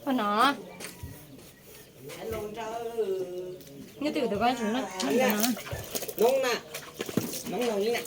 Koj no, nyob twg tus koj tsis no, no. Ces nyob nyob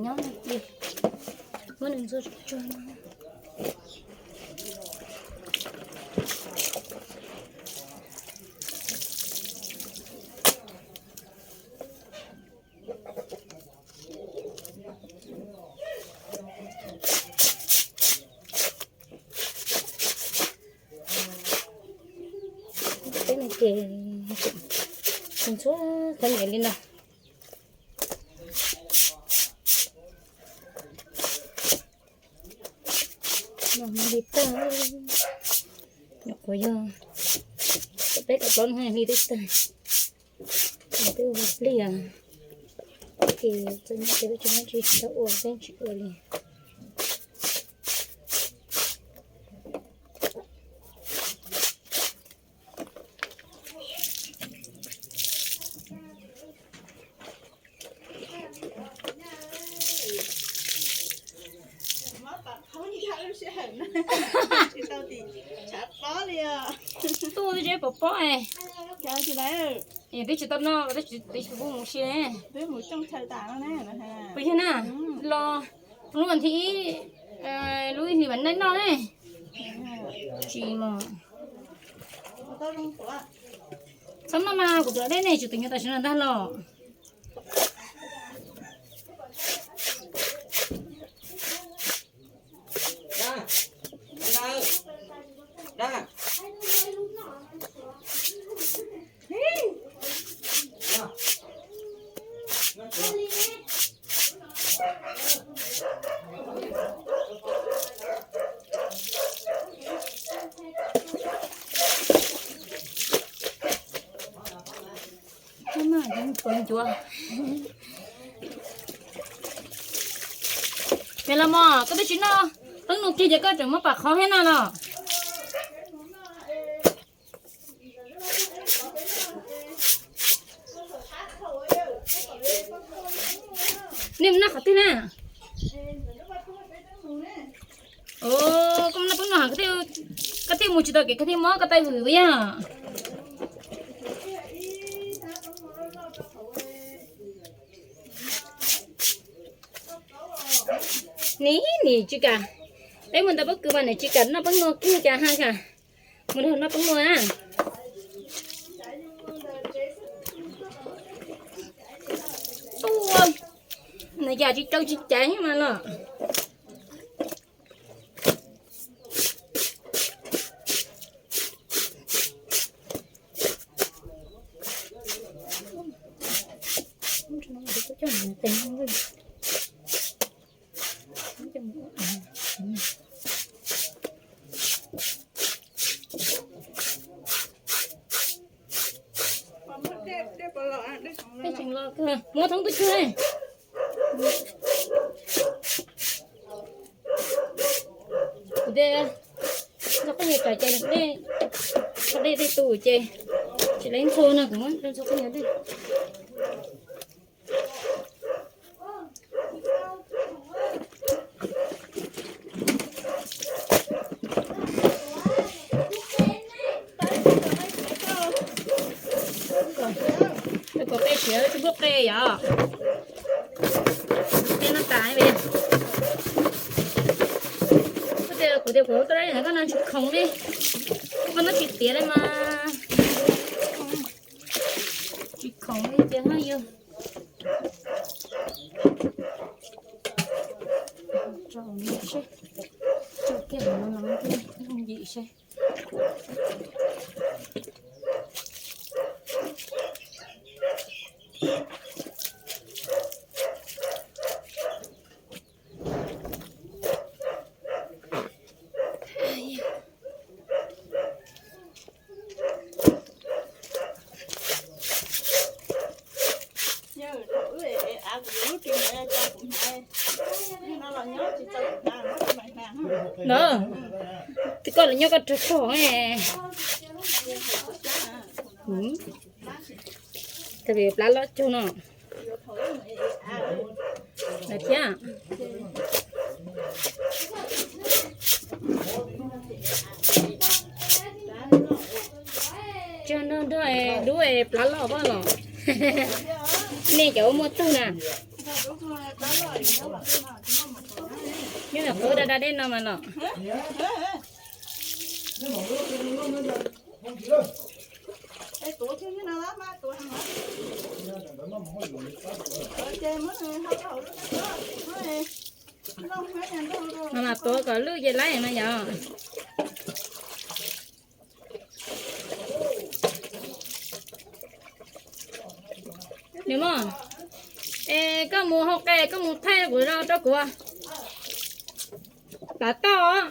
nyob no ces muab nws ntxuav tsuag tsuag no. Peb no ces ntxuav khaub ncaws li no. No li tag, nyuam qhuav yog peb kaum plaub hnub li twb tag. Twb ua plig os, ces txom nyem ces peb tsis muab tsis tau ua, peb tsis ua li. Tuaj twb tsis pom pob, twb tsis tau noj, twb tsis pub mus si. Peb yog na, los lub vas thib ib, lub ib hlis vas neej noj ne. Tsis mas, txhob noj mas kuv tuav dej ne, tsis tus nyuag tam sim no ntag los. Me los mos, koj twb tsis noj, peb noj kiag ces koj tseem muab pam qhov thiab na los. Nej mus noj qhov twg na? Koj noj peb noj, koj thiaj mus tsis tau kev, koj thiaj mob koj taij vwm yog. Nim nim tsis kam, peb mus ntawm pob kws mas nim tsis kam noj peb nua kiag cas ha, mus nrog noj peb nua na. Tuaj, nws yam tsis rau tsis caiv mas los. Muab thoob tub cuag. Kuv tias ntxhua qoj nyiav tsam ces dej, dej tej tus ces tsis lev ntxhua no, kuv muab ntxhua qoj nyiav tej. Kuv qe siav tsis npub qe yom. Qe no tas. Kuv tias kuv tias kuv tuaj koj no tsis khoom li, koj no tsis tiav li mas. Tsis khoom li ces ho yog. Rau no seb, rau kiag no los kiag yooj yim seb. Ntawd, koj los nyob koj rau rog. Tab vim plab loj cuag no. Lawm thiab. Tsuag nrog nrog dub plab loj pab los. Nej cov muaj tug na. Nyob qhov da da dej no mas los. Mas mas tuav kom lwj ces laib mas yog. Nws mog, es koj mus hau qe koj mus thaij kuv rau kuv. Tav toj.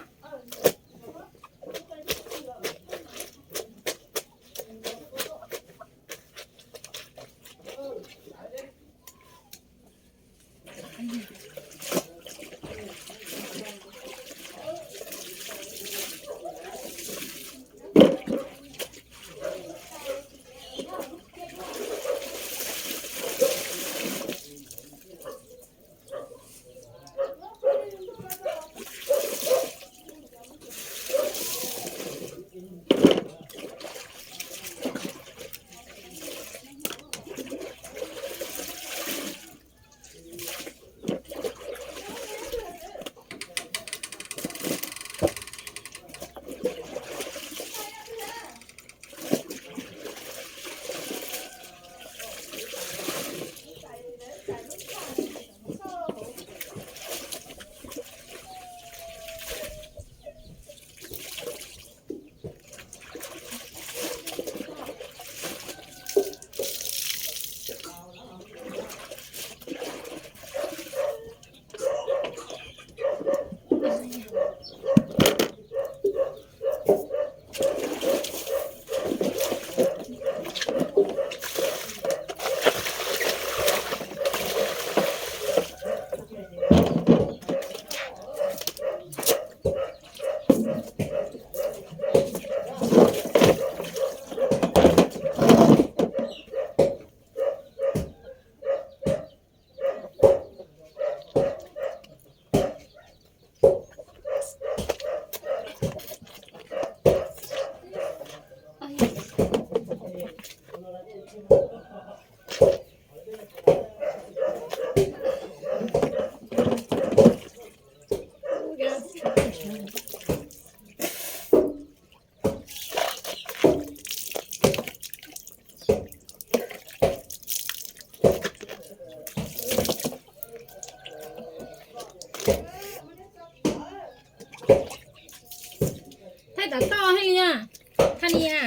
Thaij tav toj hais li na. Thaij li na.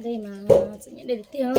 Dej mas txom nyem dej tiag.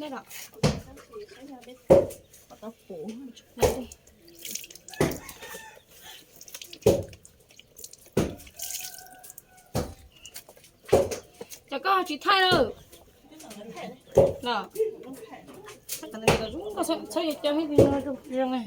Neb los, ces koj tsis thaij lawm los, txhob yog cov zoo zoo.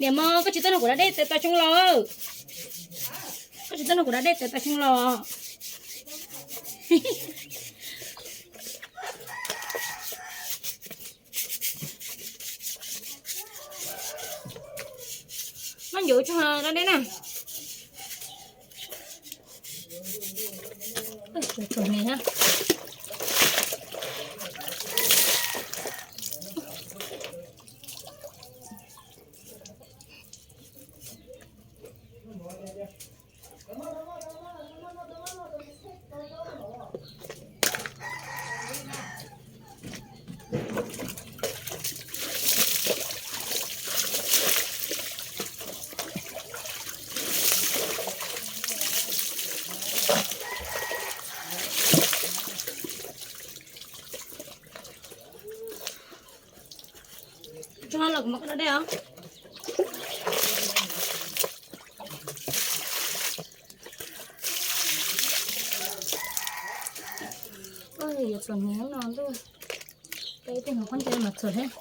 Niam mog, koj tsis tau nrog kuv da dej tes taw xyoo los. Koj tsis tau nrog kuv da dej tes taw xyoo los. Maj ncuv tso da dej na. Tso los kuv mam da dej os. Yuav txom nyem no ntuj, peb ib tug no khaub ncaws mas txawm thiab.